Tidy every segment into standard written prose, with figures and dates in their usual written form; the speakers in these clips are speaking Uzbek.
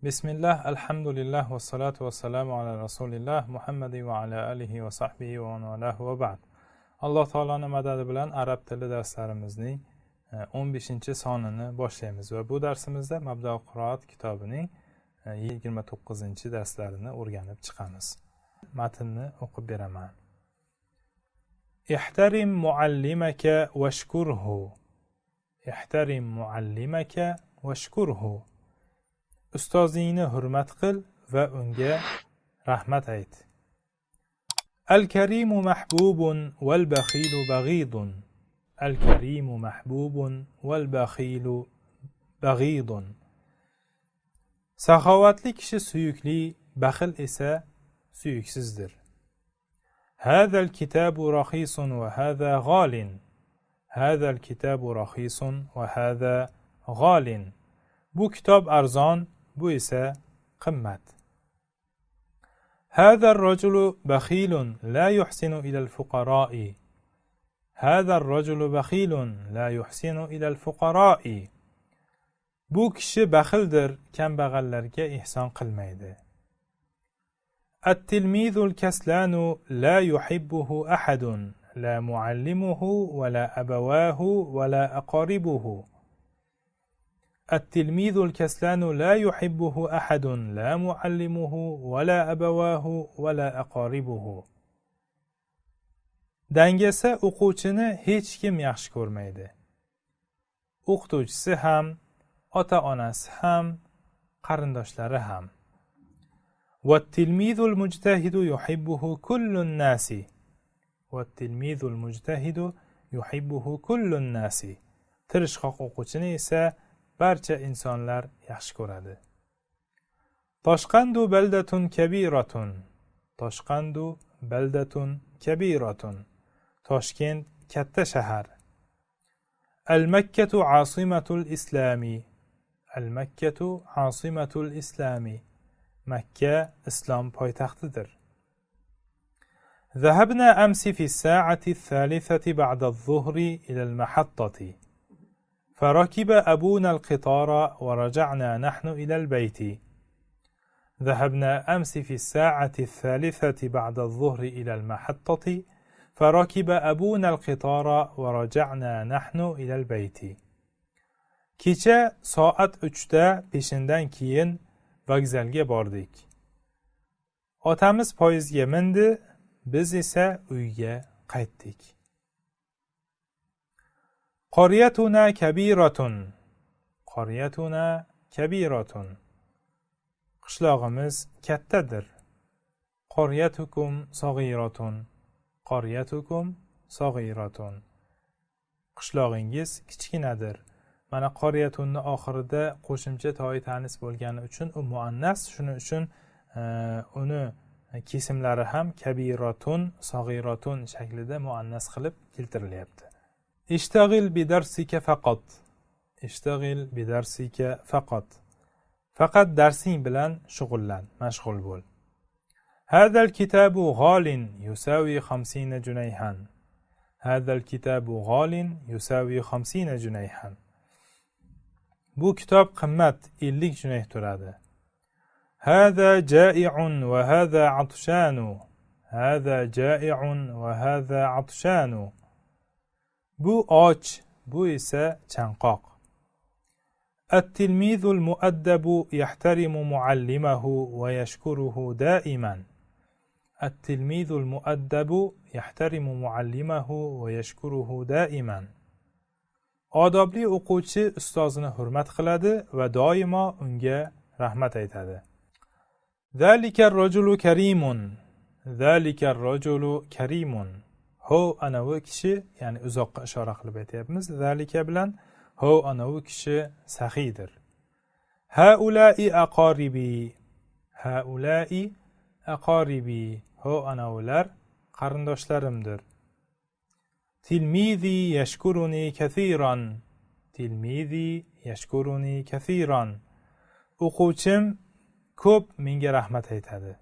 Bismillah, alhamdulillah, vassalotu vassalamu ala rasulillah Muhammadi va ala alihi va sahbihi va man valahu va ba'd. Alloh taoloni madadi bilan arab tili darslarimizning 15-sonini boshlaymiz va bu darsimizda Mabdau qiroat kitobining 29-darslarini o'rganib chiqamiz. Matnni o'qib beraman. Ihtarim muallimaka washkurhu. Ihtarim muallimaka washkurhu. Ustozingni hurmat qil va unga rahmat ayt. Al-karimu mahbubun wal bakhilu baghidun. Al-karimu mahbubun wal bakhilu baghidun. Saxovatli kishi suyukli, baxil esa suyuksizdir. Hazal kitabu rahisun va haza g'alin. Hazal kitabu rahisun va haza g'alin. Bu kitob arzon, bu esa qimmat. Hazar rajulu bakhilun la yuhsinu ila al-fuqara'i. Hazar rajulu bakhilun la yuhsinu ila al-fuqara'i. Bu kishi baxildir, kambag'allarga ihson qilmaydi. At-tilmizul kaslanu la yuhibbuhu ahadun, la muallimuhu va la abawahu va la aqaribuhu. التلميذ الكسلان لا يحبه أحد، لا معلمه ولا أبواه ولا أقاربه. Dangasa o'quvchini hech kim yaxshi ko'rmaydi. O'qituvchisi ham, ota-onasi ham, qarindoshlari ham. والتلميذ المجتهد يحبه كل الناس. والتلميذ المجتهد يحبه كل الناس. Tirishqoq o'quvchini esa barcha insonlar yaxshi ko'radi. Toshqandu baldatun kabiratun. Toshqandu baldatun kabiratun. Toshkent katta shahar. Al-Makkatu asimatul islami. Al-Makkatu asimatul islami. Makka islom poytaxtidir. ذهبنا أمس في الساعة الثالثة بعد الظهر إلى المحطة. فركب أبونا القطار ورجعنا نحن إلى البيت. ذهبنا أمس في الساعة الثالثة بعد الظهر إلى المحطة فركب أبونا القطار ورجعنا نحن إلى البيت. Kecha soat 3da peshindan keyin vokzalga bordik. Otamiz poyezdga mindi, biz esa uyga qaytdik. Qaryatuna kabiratun. Qaryatuna kabiratun. Qishlog'imiz kattadir. Qaryatukum sag'iratun. Qaryatukum sag'iratun. Qishlog'ingiz kichkinadir. Mana qaryatunni oxirida qo'shimcha toyi ta'nis bo'lgani uchun u muannas, shuning uchun uni kesimlari ham kabiratun, sag'iratun shaklida muannas qilib keltirilyapti. Ishtag'il bidarsika faqat. Ishtag'il bidarsika faqat. Faqat darsing bilan shug'ullan, mashg'ul bo'l. Hazal kitabu g'alin yusawi 50 junayhan. Hazal kitabu g'alin yusawi 50 junayhan. Bu kitob qimmat, 50 junayh turadi. Haza ja'i'un va haza atshanu. Haza ja'i'un va haza atshanu. Bu och, bu esa chanqoq. At-tilmizul muaddabu yahtarimu muallimahu va yashkuruhu daiman. At-tilmizul muaddabu yahtarimu muallimahu va yashkuruhu daiman. Odobli o'quvchi ustozini hurmat qiladi va doimo unga rahmat aytadi. Zalika ar-rajulu karimun. Zalika ar-rajulu karimun. Ho anavi kishi, ya'ni uzoqqa ishora qilib aytyapmiz zalika bilan, ho anavi kishi saxiydir. Haulai aqaribi. Haulai aqaribi. Ho anavilar qarindoshlarimdir. Tilmizi yashkuruni kathiran. Tilmizi yashkuruni kathiran. O'quvchim ko'p menga rahmat aytadi.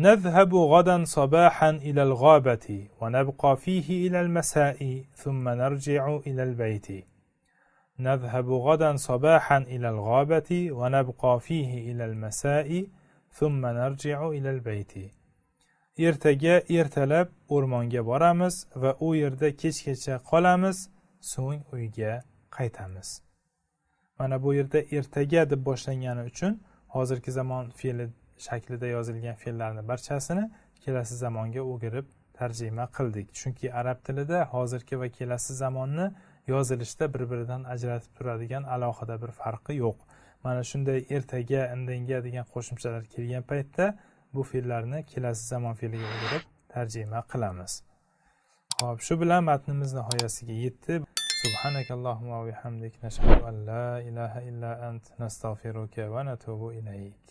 نذهب غدا صباحا إلى الغابة ونبقى فيه إلى المساء ثم نرجع إلى البيت. نذهب غدا صباحا إلى الغابة ونبقى فيه إلى المساء ثم نرجع إلى البيت. Ertaga ertalab o'rmonga boramiz va u yerda kechgacha qolamiz, so'ng uyga qaytamiz. Mana bu yerda ertaga deb boshlangani uchun hozirgi zamon fe'li shaklida yozilgan fe'llarni barchasini kelasi zamonga o'girib tarjima qildik. Chunki arab tilida hozirgi va kelasi zamonni yozilishda bir-biridan ajratib turadigan alohida bir farqi yo'q. Mana shunday ertaga, indinga degan qo'shimchalar kelgan paytda bu fe'llarni kelasi zamon fe'liga o'girib tarjima qilamiz. Xo'p, shu bilan matnimiz nihoyasiga yetdi. Subhanakallohumma va bihamdik, nashhadu an la ilaha illa ant, nastag'firuka va natubu ilayk.